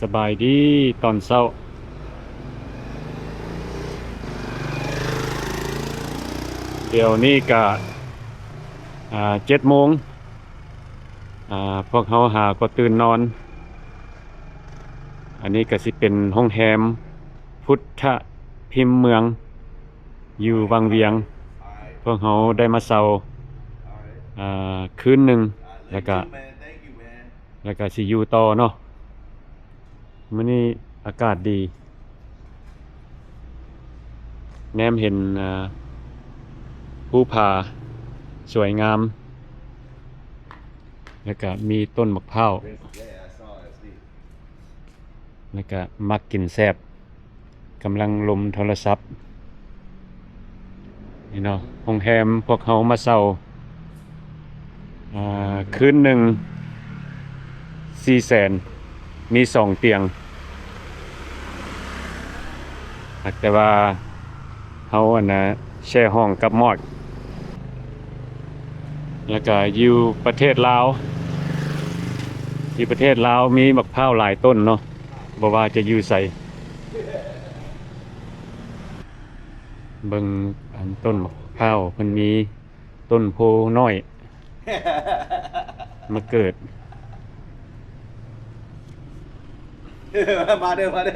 ສະບາຍດີຕອນເຊົ້າ. ດຽວນີ້ກະ ອ່າ ເຈັດໂມງ ອ່າ ພວກເຮົາຫາກໍຕື່ນນອນ. ອັນນີ້ກະຊິເປັນໂຮງແຮມພຸດທະພິມເມືອງ ຢູ່ວັງວຽງ. ພວກເຮົາໄດ້ມາເຊົ່າ ອ່າ ຄືນໜຶ່ງ ແລ້ວກະ ແລ້ວກະຊິຢູ່ຕໍ່ເນາະ. ມື້ນີ້ອາກາດດີ ແນມເຫັນ ອ່າ ພູຜາສວຍງາມ ແລ້ວກະມີຕົ້ນໝາກພ້າວ ແລ້ວກະໝາກກິນແຊບ. ກຳລັງລົມໂທລະສັບນີ້ເນາະ. ໂຮງແຮມພວກເຮົາມາເຊົ່າ ອ່າ ຄືນໜຶ່ງສີ່ແສນ ມີສອງຕຽງ ແຕ່ວ່າເຮົາ ອັນນະ ແຊຫ້ອງກັບມອດ. ແລ້ວກະຢູ່ປະເທດລາວ ຢູ່ປະເທດລາວມີໝາກພ້າວຫຼາຍຕົ້ນເນາະ ບໍ່ວ່າຈະຢູ່ໃສ. ເບິ່ງອັນຕົ້ນໝາກພ້າວ ເພິ່ນມີຕົ້ນໂພນ້ອຍມາເກີດ. ມາເດີ ມາເດີ.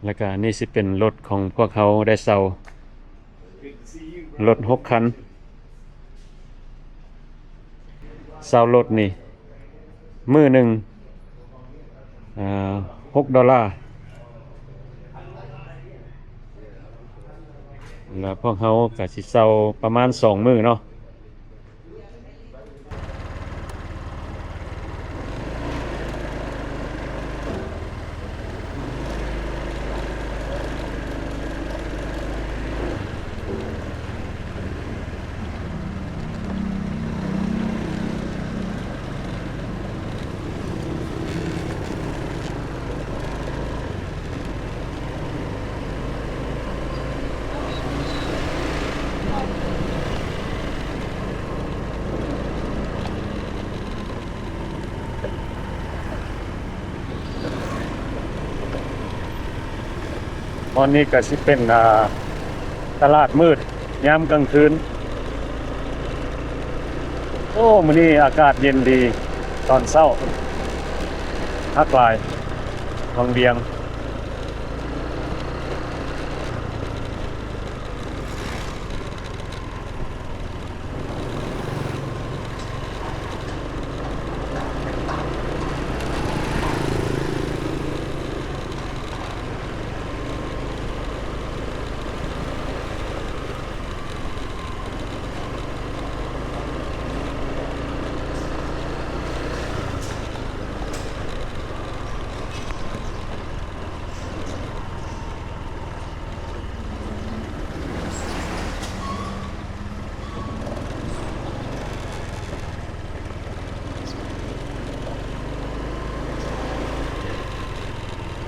ແລ້ວກະນີ້ຊິເປັນລົດຂອງພວກເຮົາໄດ້ເຊົ່າ ລົດຫົກຄັນ. ເຊົ່າລົດນີ້ມື້ໜຶ່ງ ອ່າ ຫົກໂດລາ ແລ້ວພວກເຮົາກະຊິເຊົ່າປະມານສອງມື້ເນາະ. ບ່ອນນີ້ກະຊິເປັນ ອ່າ ຕະຫຼາດມືດຍາມກາງຄືນ. ໂອ້ ມື້ນີ້ອາກາດເຢັນດີຕອນເຊົ້າ ຄັກຫຼາຍ ວັງວຽງ.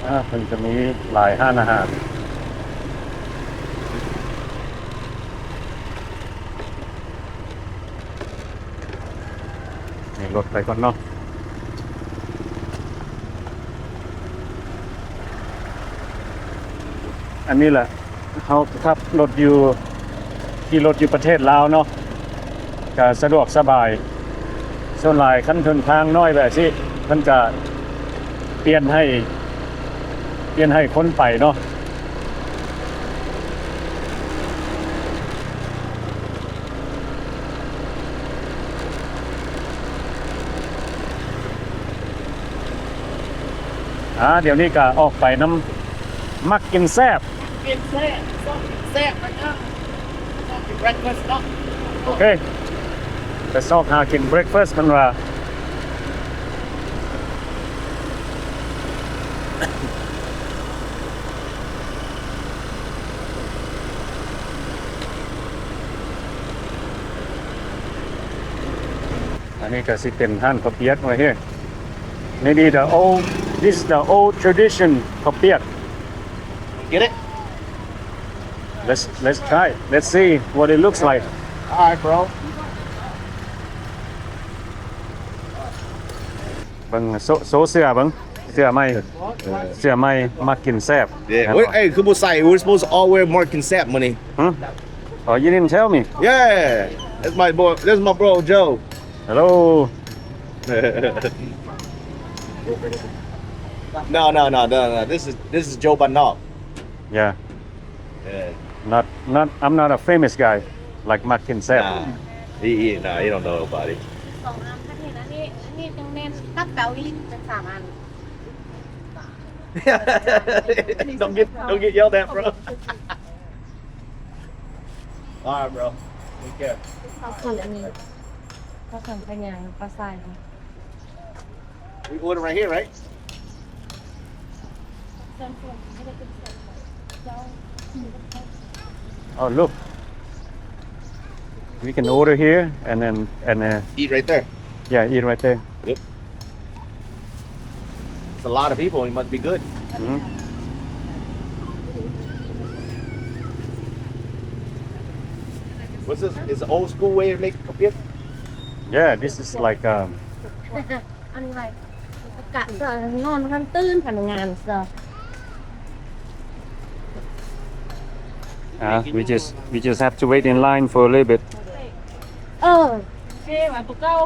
ອ່າ ເພິ່ນຈະມີຫຼາຍຮ້ານອາຫານ. ໃຫ້ລົດໄປກ່ອນເນາະ. ອັນນີ້ແຫຼະ ເຮົາຂັບລົດຢູ່ ຂີ່ລົດຢູ່ປະເທດລາວເນາະ ກະສະດວກສະບາຍ. ສ່ວນຫຼາຍຄັນເດີນທາງນ້ອຍແບບຊີ້ ເພິ່ນກະປ່ຽນໃຫ້ ປ່ຽນໃຫ້ຄົນໄປເນາະ. ອ່າ ດຽວນີ້ກະອອກໄປນຳໝາກກິນແຊບ. ກິນແຊບ ຊອບກິນແຊບນະ ຊອບກິນເບຣກຟາສເນາະ. ໂອເຄ ໄປຊອກຫາກິນເບຣກຟາສເພິ່ນວ່າ. ອັນນີ້ກະຊິເປັນຮ້ານເຂົ້າປຽກໄວ້ເຮ. Maybe the old, this is the old tradition ເຂົ້າປຽກ. Get it? Let's, let's try. Let's see what it looks like. All right, bro. ເບິ່ງ ໂຊ ໂຊເສື້ອເບິ່ງ ເສື້ອໃໝ່ ເອີ ເສື້ອໃໝ່ ມັກກິນແຊບ Yeah. ແມ່ນບໍ່? Wait, hey, ຄືບໍ່ໃສ່? We're supposed to all wear Mark and Sap ມື້ນີ້. Huh? Oh, you didn't tell me. Yeah. That's my boy. That's my bro, Joe. Hello. No, no, no, no, no. This is, this is Joe Bannock. Yeah. Yeah. Not, not, I'm not a famous guy like Mark and Sap. Nah. He, he, nah, he don't know nobody. ສອງອັນ ອັນນີ້ ອັນນີ້ ອັນນີ້ຈັ່ງແມ່ນຕັບເກົາອີກເປັນສາມອັນ. Don't get, don't get yelled at, bro. All right, bro. Take care. ເຂົາເສີມອັນນີ້ ເຂົາເສີມຂະຫຍາຍ ເຂົາໃສ່. We order right here, right? Oh, look. We can order here and then, and, uh, Eat right there. Yeah, eat right there. Yep. It's a lot of people. It must be good. Mm-hmm. What's this? It's an old school way of making ເຂົ້າປຽກ? Yeah, this is like, um, ອັນນີ້ໄວ້ ກະນອນທັນຕື່ນ ພະນັກງານ Ah, we just, we just have to wait in line for a little bit. ເອີ ເອີ ວ່າຕົວເກົ່າ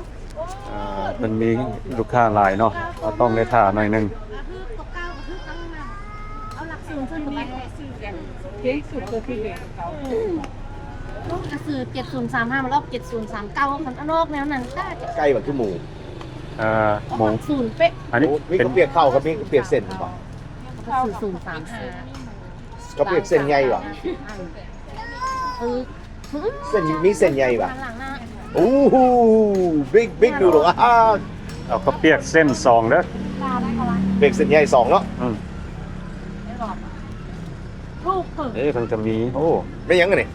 ອ່າ ເພິ່ນມີລູກຄ້າຫຼາຍເນາະ ເຮົາຕ້ອງໄດ້ຖ້າໜ້ອຍໜຶ່ງ. ເອົາຫຼັກສູນຂຶ້ນໄປ ເຈັດສູນສາມຫ້າ ມາລອບ ເຈັດສູນສາມເກົ້າ ຄັນອອກແນວນັ້ນ ໃກ້ວ່າຄືໝູ່. ອ່າ ໝູ່ ສູນເປະ. ອັນນີ້ ໂອ້ ມີເຂົ້າປຽກເຂົ້າກັບມີເຂົ້າປຽກເສັ້ນບໍ່? ກະຊື້ສູນສາມຫ້າ ເຂົ້າປຽກເສັ້ນໃຫຍ່ບໍ່? ເອີ ເສັ້ນ ມີເສັ້ນໃຫຍ່ບໍ່? ໂອ້ໂຫ big big noodle ອາຫານ. ເອົາເຂົ້າປຽກເສັ້ນສອງເດີ ປຽກເສັ້ນໃຫຍ່ສອງເນາະ. ອືມ ເອີ ເພິ່ນກະມີ. ໂອ້ ແມ່ນຫຍັງອັນນີ້?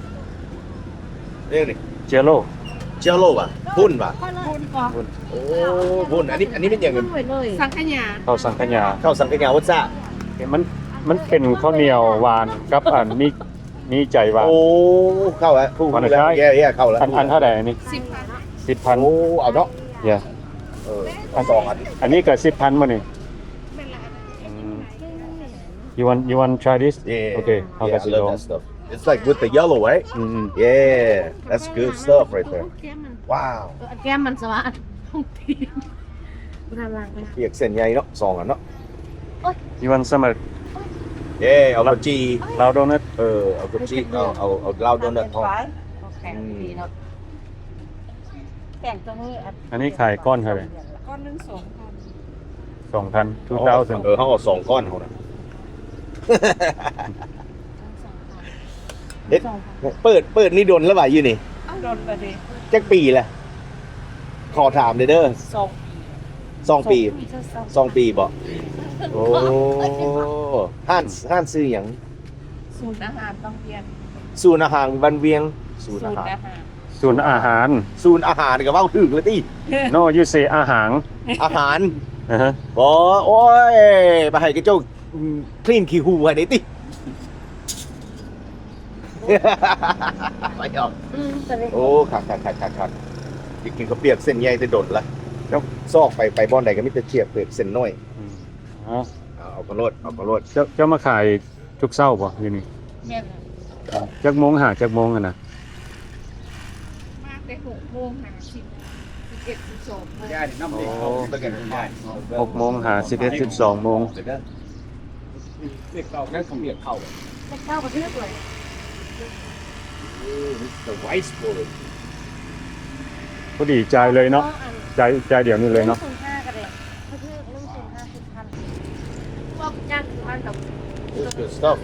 ເອີ ນີ້ ເຈໂລ ເຈໂລຫວາ? ວຸ້ນຫວາ? ວຸ້ນ. ໂອ້ ວຸ້ນ. ອັນນີ້ ອັນນີ້ແມ່ນຫຍັງ? ສັງຂະຫຍາ ເຂົ້າສັງຂະຫຍາ ເຂົ້າສັງຂະຫຍາ. What's that? ມັນ ມັນເປັນເຂົ້າໜຽວຫວານກັບອັນມີ ມີໃຈຫວານ. ໂອ້ ເຂົ້າແລ້ວ ຮູ້ແລ້ວ. Yeah yeah ເຂົ້າແລ້ວ. ອັນ ອັນເທົ່າໃດອັນນີ້? ສິບພັນ. ໂອ້ ເອົາເນາະ. Yeah. ເອີ ອັນສອງອັນ ອັນນີ້ກະສິບພັນບໍ່ນີ້? ອືມ You want, you want try this? Yeah. Okay, ເຮົາກະຊິລອງ. It's like with the yellow, right? ອືມ Yeah, that's good stuff right there. Wow. ແກ້ມມັນສະຫວານ ປຽກເສັ້ນໃຫຍ່ເນາະ ສອງອັນເນາະ. You want some? Yeah ເອົາເຂົ້າຈີ່ ລາວໂດນັດ. ເອີ ເອົາເຂົ້າຈີ່ ເອົາ ເອົາ ເອົາລາວໂດນັດພ້ອມ. ໂອເຄ ອືມ ດີເນາະ. ແກງຕົວນີ້ ອັນນີ້ຂາຍກ້ອນເທົ່າໃດ? ກ້ອນໜຶ່ງສອງພັນ. ສອງພັນ two thousand. ເອີ ເຮົາເອົາສອງກ້ອນເຮົານະ. ເຮັດ ເປີດ ເປີດນີ້ດົນແລ້ວຫວາຢູ່ນີ້? ດົນແລ້ວເດ. ຈັກປີລະ? ຂໍຖາມແດ່ເດີ. ສອງປີ ສອງປີ ສອງປີບໍ່? ໂອ້ ຮ້ານ ຮ້ານຊື່ຫຍັງ? ສູນອາຫານວັງວຽງ. ສູນອາຫານວັງວຽງ. ສູນອາຫານ ສູນອາຫານ ສູນອາຫານ ກະເວົ້າຖືກແລ້ວຕິ. No, you say ອາຫານ ອາຫານ. ອາຮະ ບໍ່ ໂອ້ຍ ໄປໃຫ້ເຂົາເຈົ້າ ອືມ clean ຂີ້ຫູໃຫ້ໄດ້ຕິ. ໄປເອົາ ອືມ ໂອ້ ຄັກໆໆໆ ຢາກກິນເຂົ້າປຽກເສັ້ນໃຫຍ່ແຕ່ດົນລະ. ຊອກໄປ ໄປບ່ອນໃດກະມີແຕ່ເຂົ້າປຽກເສັ້ນນ້ອຍ. ອືມ ເອົາ ເອົາກະໂລດ ເອົາກະໂລດ. ເຈົ້າ ເຈົ້າມາຂາຍ ທຸກເຊົ້າບໍ່ຢູ່ນີ້? ແມ່ນ. ຈັກໂມງຫາຈັກໂມງຫັ້ນນະ? ມາແຕ່ຫົກໂມງຫາສິບ ສິບເອັດ ສິບສອງໂມງ. ໂອ້ ຫົກໂມງຫາສິບເອັດ ສິບສອງໂມງ. ເລກເກົ້າ ເລກເກົ້າກະຖືກເລີຍ. ພໍດີຈ່າຍເລີຍເນາະ. ເອີ ອັນ ຈ່າຍ ຈ່າຍດຽວນີ້ເລີຍເນາະ. ໜຶ່ງສູນຫ້າກະໄດ້. That's good stuff.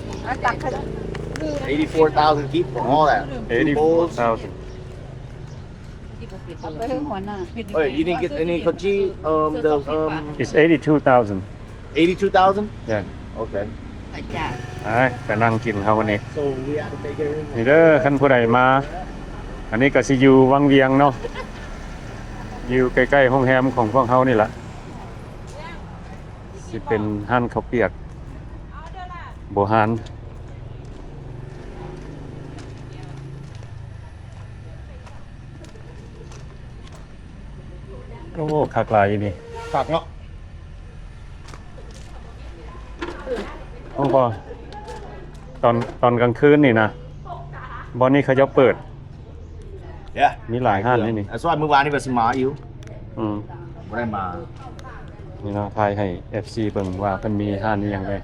Eighty-four thousand kip for all that. Eighty-four thousand. Hey, you didn't get any ເຂົ້າຈີ່? Um, the, um, it's eighty-two thousand. Eighty-two thousand? Yeah. Okay. ໄປ ໄປນັ່ງກິນເຮົາມື້ນີ້. So we have to take care of ນີ້ເດີ ຄັນຜູ້ໃດມາ ອັນນີ້ກະຊິຢູ່ວັງວຽງເນາະ ຢູ່ໃກ້ໆໂຮງແຮມຂອງພວກເຮົານີ້ລະ. ຊິເປັນຮ້ານເຂົ້າປຽກບູຮານ. ໂອ້ ຄັກຫຼາຍອີ່ນີ້. ຄັກເນາະ. ບໍ່ ຕອນ ຕອນກາງຄືນນີ້ນະ ບ່ອນນີ້ເຂົາເຈົ້າເປີດ Yeah. ມີຫຼາຍຮ້ານໃນນີ້. That's why ມື້ວານນີ້ວ່າຊິມາຢູ່ ອືມ ບໍ່ໄດ້ມາ. ນີ້ເນາະ ຖ່າຍໃຫ້ເອັຟຊີເບິ່ງວ່າເພິ່ນມີຮ້ານອີ່ຫຍັງແດ່.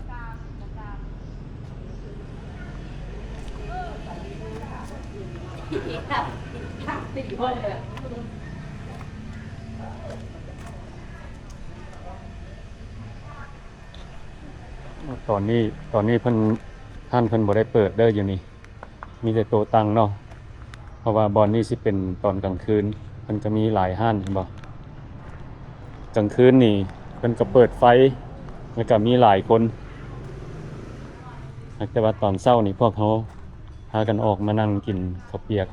ຕອນນີ້ ຕອນນີ້ເພິ່ນ ຮ້ານເພິ່ນບໍ່ໄດ້ເປີດເດີ້ຢູ່ນີ້. ມີແຕ່ໂຕະຕັ່ງເນາະ ເພາະວ່າບ່ອນນີ້ຊິເປັນຕອນກາງຄືນ ເພິ່ນກໍມີຫຼາຍຮ້ານ ເຫັນບໍ່? ກາງຄືນນີ້ເພິ່ນກໍເປີດໄຟ ແລ້ວກໍມີຫຼາຍຄົນ ແຕ່ວ່າຕອນເຊົ້ານີ້ພວກເຮົາພາກັນອອກມານັ່ງກິນເຂົ້າປຽກ.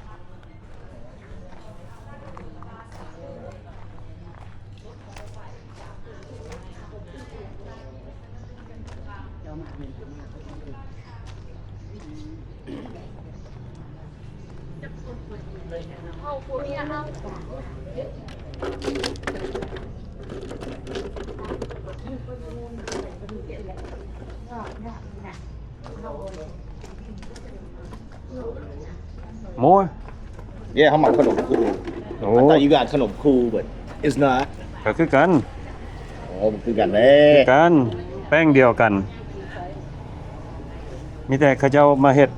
ໝູ Yeah, ເຮົາມັກຂະໜົມຄູ. ໂອ້ I thought you got ຂະໜົມຄູ but it's not. ກໍຄືກັນ. ໂອ້ ມັນຄືກັນແຫຼະ ຄືກັນ ແປ້ງດຽວກັນ ມີແຕ່ເຂົາເຈົ້າມາເຮັດ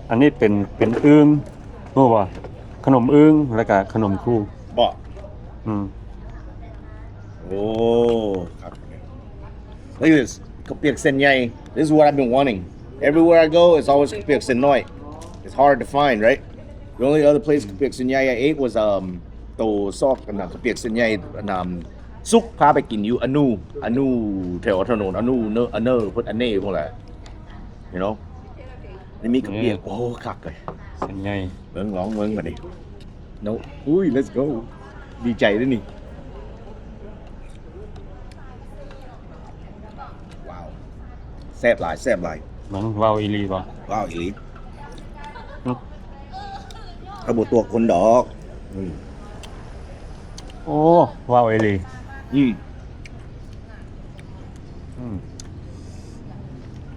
ອັນນີ້ເປັນ ເປັນອຶ່ງ ຮູ້ບໍ່? ຂະໜົມອຶ່ງ ແລ້ວກະຂະໜົມຄູ. ບໍ່ ອືມ. ໂອ້ ຄັກ. Look at this. ເຂົ້າປຽກເສັ້ນໃຫຍ່. This is what I've been wanting. Everywhere I go, it's always ເຂົ້າປຽກເສັ້ນນ້ອຍ. It's hard to find, right? The only other place ເຂົ້າປຽກເສັ້ນໃຫຍ່ I ate was, um, ໂຕຊອກອັນນັ້ນ ເຂົ້າປຽກເສັ້ນໃຫຍ່ ອັນນັ້ນ ສຸກພາໄປກິນຢູ່ອະນູ ອະນູ ແຖວຖະໜົນອະນູ ເນີ ອະເນີ ເພິ່ນອະເນ ພວກນັ້ນ you know. ນີ້ມີເຂົ້າປຽກ ໂອ້ ຄັກເລີຍ ເສັ້ນໃຫຍ່. ເບິ່ງ ລອງເບິ່ງບາດນີ້. ໂອ້ ອຸ້ຍ let's go. ດີໃຈເດ້ນີ້. ວ້າວ ແຊບຫຼາຍ ແຊບຫຼາຍ. ມັນ ວ້າວອີ່ຫຼີບໍ່? ວ້າວອີ່ຫຼີ. ອືມ ເຂົາບໍ່ຕົວະຄົນດອກ. ອືມ ໂອ້ ວ້າວອີ່ຫຼີ. ອືມ ອືມ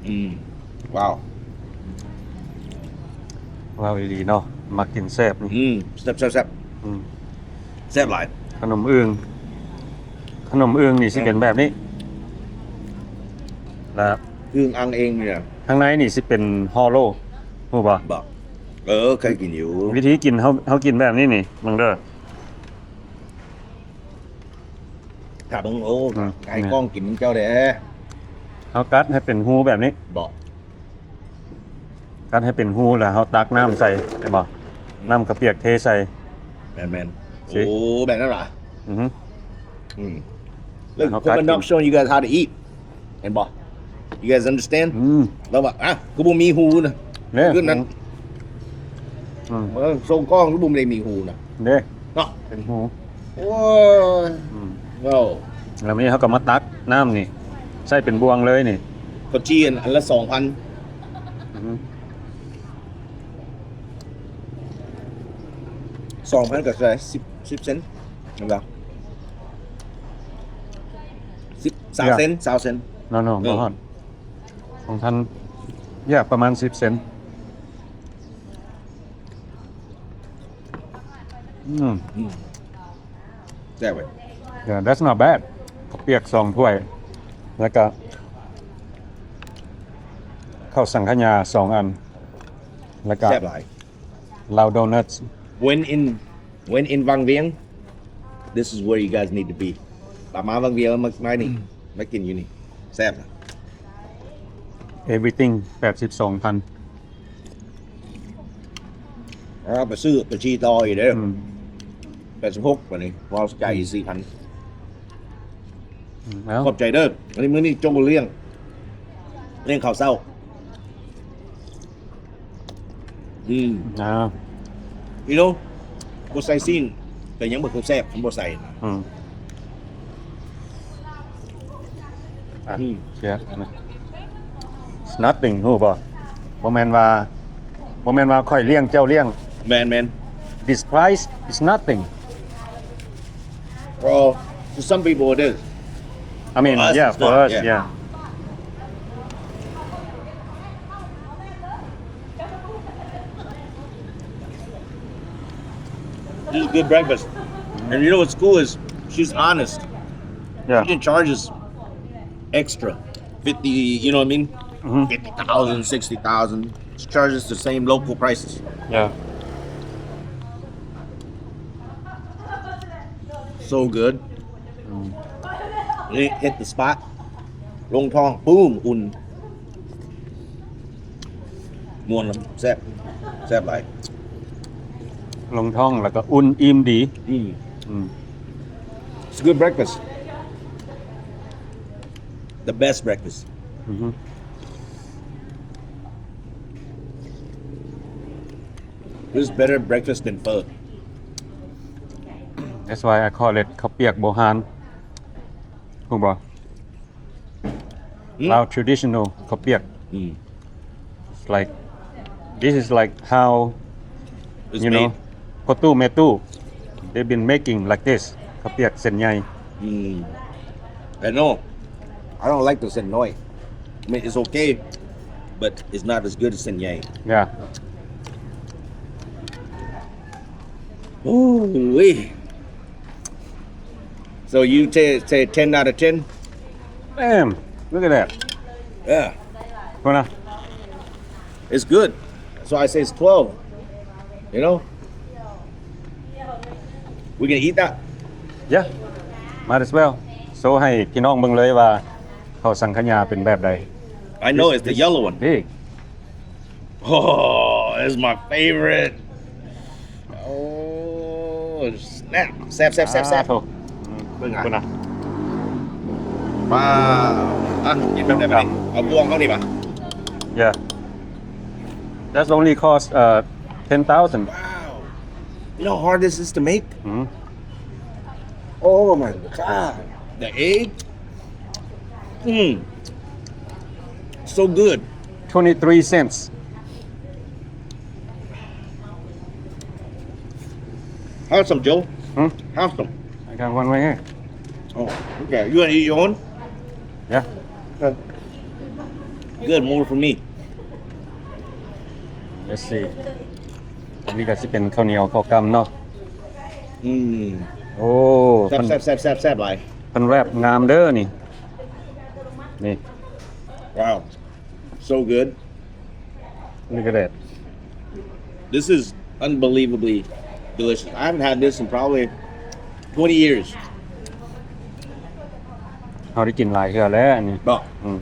ອືມ ວ້າວ ວ້າວອີ່ຫຼີເນາະ. ມັກກິນແຊບນີ້. ອືມ ແຊບໆໆ. ອືມ ແຊບຫຼາຍ. ຂະໜົມອຶ່ງ ຂະໜົມອຶ່ງນີ້ຊິເປັນແບບນີ້ ແລ້ວອຶ່ງອັ່ງເອງນີ້ນະ ຂ້າງໃນນີ້ຊິເປັນຮໍໂລ ຮູ້ບໍ່? ບໍ່ ເອີ ເຄີຍກິນຢູ່. ວິທີກິນ ເຮົາ ເຮົາກິນແບບນີ້ນີ້ ເບິ່ງເດີ. ຖ້າເບິ່ງ ໂອ້ ອືມ ໃຫ້ກ້ອງກິນນຳເຈົ້າແດ່. ເຮົາກັດໃຫ້ເປັນຮູແບບນີ້. ບໍ່ ກັດໃຫ້ເປັນຮູ ແລ້ວເຮົາຕັກນ້ຳໃສ່ ເຫັນບໍ່? ອືມ ນ້ຳກະປຽກເທໃສ່. ແມ່ນໆ. ຊິ ໂອ້ ແບບນັ້ນຫວາ? ອືຮຶ ອືມ. Look, ເຮົາກັດ Put my ນ້ອງ showing you guys how to eat. ເຫັນບໍ່? You guys understand? ອືມ ລາວວ່າ ອ່ະ ຄືບໍ່ມີຮູນະ ເດ້ ຄືນັ້ນ. ອືມ ເອີ ຊົງກ້ອງຄືບໍ່ໄດ້ມີຮູນະ ເດ້ ເນາະ ເປັນຮູ. ໂອ້ຍ ອືມ ເວົ້າ ແລ້ວນີ້ເຮົາກໍມາຕັກນ້ຳນີ້ ໃສ່ເປັນບ່ວງເລີຍນີ້. ເຂົ້າຈີ່ອັນລະສອງພັນ. ອືຮຶ ສອງພັນກໍເທົ່າໃດ? ສິບ ສິບເຊັນ ແມ່ນບໍ່? ສິບ ຊາວເຊັນ ຊາວເຊັນ. No, no, ເອີ ບໍ່ຮອດ. ຂອງທ່ານ yeah ປະມານສິບເຊັນ. ອືມ ອືມ ແຊບເວີຍ. Yeah, that's not bad. ເຂົ້າປຽກສອງຖ້ວຍ ແລ້ວກະເຂົ້າສັງຂະຫຍາສອງອັນ ແລ້ວກະ ແຊບຫຼາຍ. Lao Donuts. When in, when in ວັງວຽງ this is where you guys need to be. ກະມາວັງວຽງ ມາ ມານີ້ ອືມ ມາກິນຢູ່ນີ້ ແຊບນະ. Everything ແປດສິບສອງພັນ. ເອົາໄປຊື້ໄປຊີ້ຕໍ່ອີກເດີ. ອືມ ແປດສິບຫົກ ບາດນີ້ ເວົ້າຈ່າຍອີກ ອືມ ສີ່ພັນ. ອືມ ເອົາ ຂອບໃຈເດີ. ອັນນີ້ມື້ນີ້ໂຈ້ລ້ຽງ ລ້ຽງເຂົ້າເຊົ້າ. ອືມ ອ່າ you know ບໍ່ໃສ່ຊີ້ນກໍຍັງບໍ່ຄືແຊບ ຄັນບໍ່ໃສ່. ອືມ ອ່ະ ອືມ ເຊຍ It's nothing ຮູ້ບໍ່? ບໍ່ແມ່ນວ່າ ບໍ່ແມ່ນວ່າຂ້ອຍລ້ຽງເຈົ້າລ້ຽງ. ແມ່ນໆ. This price is nothing. Well, to some people it is. I mean, for us, yeah, it's for not, us, yeah. Yeah. This is good breakfast. And you know what's cool is she's honest. Yeah. She didn't charge us extra. fifty, you know what I mean? Mm-hmm. fifty thousand, sixty thousand. She charges the same local prices. Yeah. So good. ນີ້ hit the spot. ລົງທ້ອງ ປຶ້ມ ອຸ່ນ ມ່ວນ ແຊບ ແຊບຫຼາຍ ລົງທ້ອງ ແລ້ວກໍອຸ່ນ ອີ່ມດີ. ອືມ ອືມ It's a good breakfast. The best breakfast. ອືຮຶ This is better breakfast than pho. That's why I call it ເຂົ້າປຽກໂບຮານ ຮູ້ບໍ່? ອືມ ລາວ traditional ເຂົ້າປຽກ. ອືມ It's like, this is like how, it's you know, made. ພໍ່ຕູ້ແມ່ຕູ້ they've been making like this ເຂົ້າປຽກເສັ້ນໃຫຍ່. ອືມ I know. I don't like the ເສັ້ນນ້ອຍ. I mean, it's okay, but it's not as good as ເສັ້ນໃຫຍ່. Yeah. Ooh-wee. So you say, say ten out of ten? Damn, look at that. Yeah. ພຸ້ນນະ It's good. So I say it's twelve. You know? We can eat that. Yeah, might as well. ໂຊໃຫ້ພີ່ນ້ອງເບິ່ງເລີຍວ່າເຂົ້າສັງຂະຫຍາເປັນແບບໃດ. I know it's the yellow one. Big. Oh, it's my favorite. Oh, snap. ແຊບ ແຊບ ແຊບ ແຊບ ອາໂທ້ ເບິ່ງ ເບິ່ງນະ ວ້າວ ອ່ະ ກິນແບບໃດບາດນີ້? ເອົາບ່ວງເຮົານີ້ປະ? Yeah. That's only cost, uh, ten thousand. Wow. You know how hard this is to make? ອືມ Oh my god. The egg. Mm. So good. Twenty-three cents. Have some, Joe. Hmm? Have some. I got one right here. Oh, okay. You gonna eat your own? Yeah. Okay. Good, more for me. Let's see. ອັນນີ້ກໍຊິເປັນເຂົ້າໜຽວເຂົ້າກ່ຳເນາະ. ອືມ ໂອ້ ແຊບ ເພິ່ນ ແຊບ ແຊບ ແຊບ ແຊບຫຼາຍ. ເພິ່ນແຣບງາມເດີນີ້ ນີ້. Wow, so good. Look at that. This is unbelievably delicious. I haven't had this in probably twenty years. ເຮົາໄດ້ກິນຫຼາຍເທື່ອແລ້ວອັນນີ້ ບໍ່? ອືມ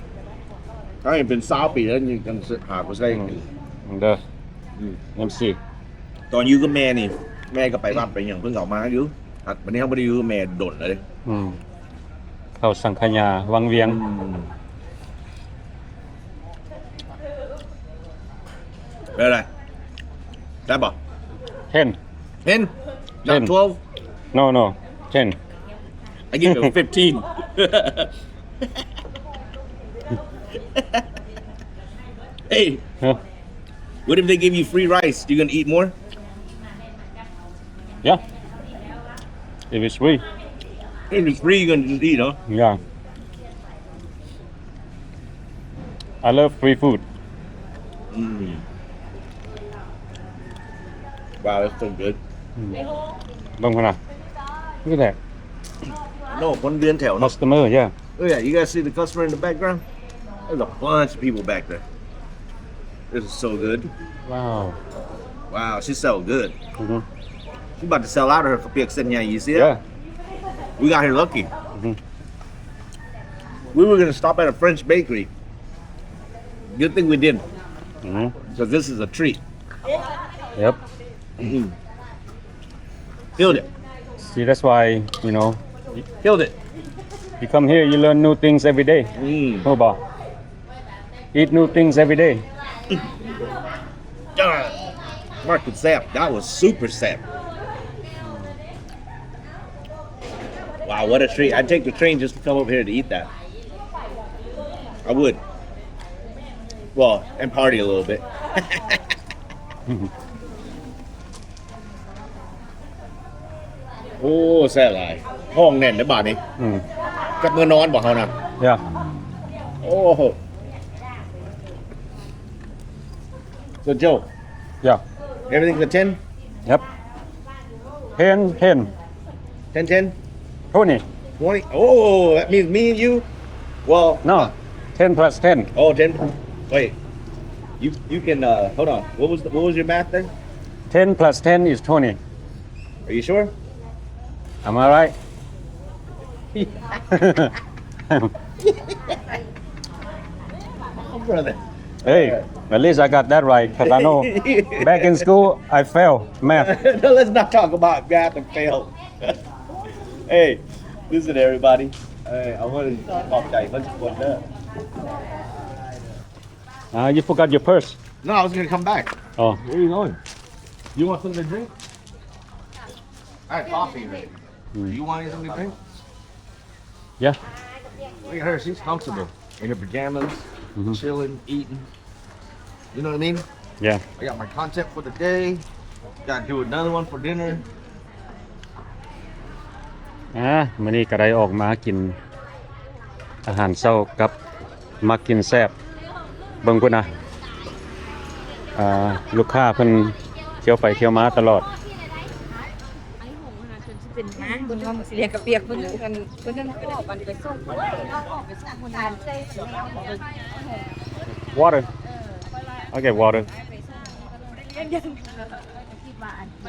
ເຮົາເຫັນເປັນຊາວປີແລ້ວ ຍັງຫາບໍ່ໃຊ້. ອືມ ເດີ ອືມ ເອັມຊີ ຕອນຢູ່ກັບແມ່ນີ້ ແມ່ກໍໄປວັດໄປຫຍັງ ເພິ່ນກໍເອົາມາຢູ່. ບັດນີ້ເຮົາບໍ່ໄດ້ຢູ່ກັບແມ່ດົນແລ້ວເດ້. ອືມ ເຂົ້າສັງຂະຫຍາວັງວຽງ. ອືມ ເປັນໄງ? ໄດ້ບໍ່? Ten. Ten? Not ten. Twelve? No, no. Ten. I give it a fifteen. Hey. Huh? What if they give you free rice? You gonna eat more? Yeah. If it's free. If it's free, you gonna just eat, huh? Yeah. I love free food. Mm. Wow, that's so good. ອືມ ເບິ່ງພຸ້ນນະ Look at that. No, ຄົນເດີນແຖວເນາະ. Customer, yeah. Oh yeah, you guys see the customer in the background? There's a bunch of people back there. This is so good. Wow. Wow, she sell good. ອືຮຶ She about to sell out of her ເຂົ້າປຽກເສັ້ນໃຫຍ່. You see that? Yeah. We got here lucky. ອືຮຶ We were gonna stop at a French bakery. Good thing we didn't. ອືຮຶ 'Cause this is a treat. Yep. Mm-hmm. Killed it. See, that's why, you know, killed it. You come here, you learn new things every day. ອືມ ຮູ້ບໍ່? Eat new things every day. ມາກິນແຊບ. That was super ແຊບ. Wow, what a treat. I'd take the train just to come over here to eat that. I would. Well, and party a little bit. ໂອ້ ແຊບຫຼາຍ. ຫ້ອງແໜ້ນເດ້ບາດນີ້. ອືມ ກັບເມືອນອນບໍ່ເຮົານະ? Yeah. ໂອ້ໂຫ. So Joe, yeah, everything's a ten? Yep. ten, ten. Ten, ten? Twenty. Twenty? Oh, that means me and you? Well, no. Ten plus ten. Oh, ten. Wait. You, you can, uh, hold on. What was the, what was your math there? Ten plus ten is twenty. Are you sure? Am I right? Brother. Hey, at least I got that right, 'cause I know back in school, I failed math. No, let's not talk about math and fail. Hey, listen, everybody. Hey, I want to talk to you. Let's go there. Uh, you forgot your purse. No, I was gonna come back. Oh. Where are you going? You want something to drink? I had coffee already. Mm. Do you want anything to drink? Yeah. Look at her. She's comfortable in her pajamas, mm-hmm, chilling, eating. You know what I mean? Yeah. I got my content for the day. Gotta do another one for dinner. ອ່າ ມື້ນີ້ກໍໄດ້ອອກມາກິນອາຫານເຊົ້າກັບມັກກິນແຊບ. ເບິ່ງພຸ້ນນະ ອ່າ ລູກຄ້າເພິ່ນທ່ຽວໄປທ່ຽວມາຕະຫຼອດ. ເປັນເພິ່ນວ່າມັນຊິເລຍກະປຽກ ເພິ່ນ ເພິ່ນ ເພິ່ນນັ້ນກໍອອກກັນໄປສົ່ງຄົນ ອອກໄປສົ່ງຄົນ Water. I get water.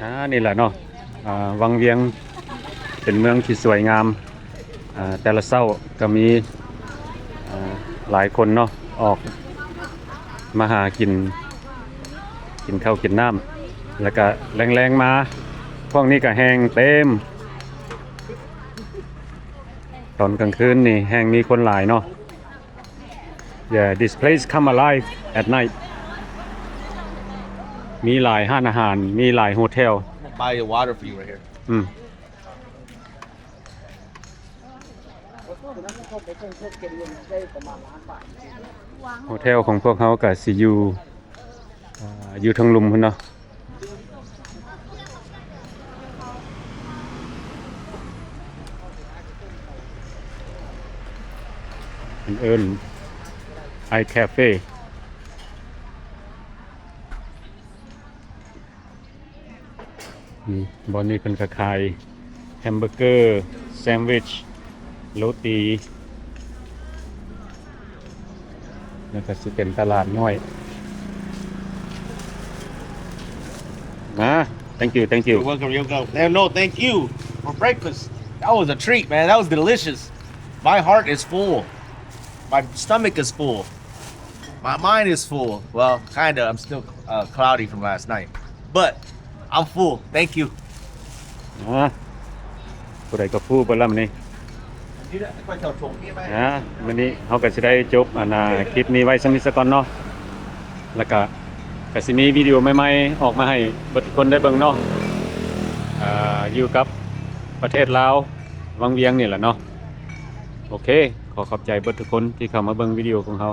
ອ່າ ນີ້ແຫຼະເນາະ ອ່າ ວັງວຽງເປັນເມືອງທີ່ສວຍງາມ. ອ່າ ແຕ່ລະເຊົ້າກໍມີ ອ່າ ຫຼາຍຄົນເນາະ ອອກມາຫາກິນ ກິນເຂົ້າກິນນ້ຳ ແລ້ວກະແລງໆມາ ພວກນີ້ກະແຮ່ງເຕັມ. ຕອນກາງຄືນນີ້ແຮ່ງມີຄົນຫຼາຍເນາະ. Yeah, this place come alive at night. ມີຫຼາຍຮ້ານອາຫານ ມີຫຼາຍໂຮເທວ. Buy your water for you right here. ອືມ. ໂຮເທວຂອງພວກເຮົາກະຊິຢູ່ ອ່າ ຢູ່ເທິງລຸ່ມພຸ້ນເນາະ. ເພິ່ນເອີ້ນ Icafe. ນີ້ ບ່ອນນີ້ເພິ່ນກໍຂາຍແຮມເບີເກີ ແຊນວິດ ໂຣຕີ ແລ້ວກໍຊິເປັນຕະຫຼາດນ້ອຍ. ມາ thank you, thank you. You're welcome, you're welcome. No, no, thank you for breakfast. That was a treat, man. That was delicious. My heart is full. My stomach is full. My mind is full. Well, kinda. I'm still, uh, cloudy from last night. But I'm full. Thank you. ອ່າ ຜູ້ໃດກໍຟູເບິດລະມື້ນີ້. ອ່າ ມື້ນີ້ເຮົາກໍຊິໄດ້ຈົບ ອັນນ່າ ຄລິບນີ້ໄວ້ສ່ຳນີ້ສາກ່ອນເນາະ ແລ້ວກໍ ກໍຊິມີວິດີໂອໃໝ່ໆອອກມາໃຫ້ເບິດທຸກຄົນໄດ້ເບິ່ງເນາະ. ອ່າ ຢູ່ກັບປະເທດລາວ ວັງວຽງນີ້ແຫຼະເນາະ. ໂອເຄ ຂໍຂອບໃຈເບິດທຸກຄົນທີ່ເຂົ້າມາເບິ່ງວິດີໂອຂອງເຮົາ.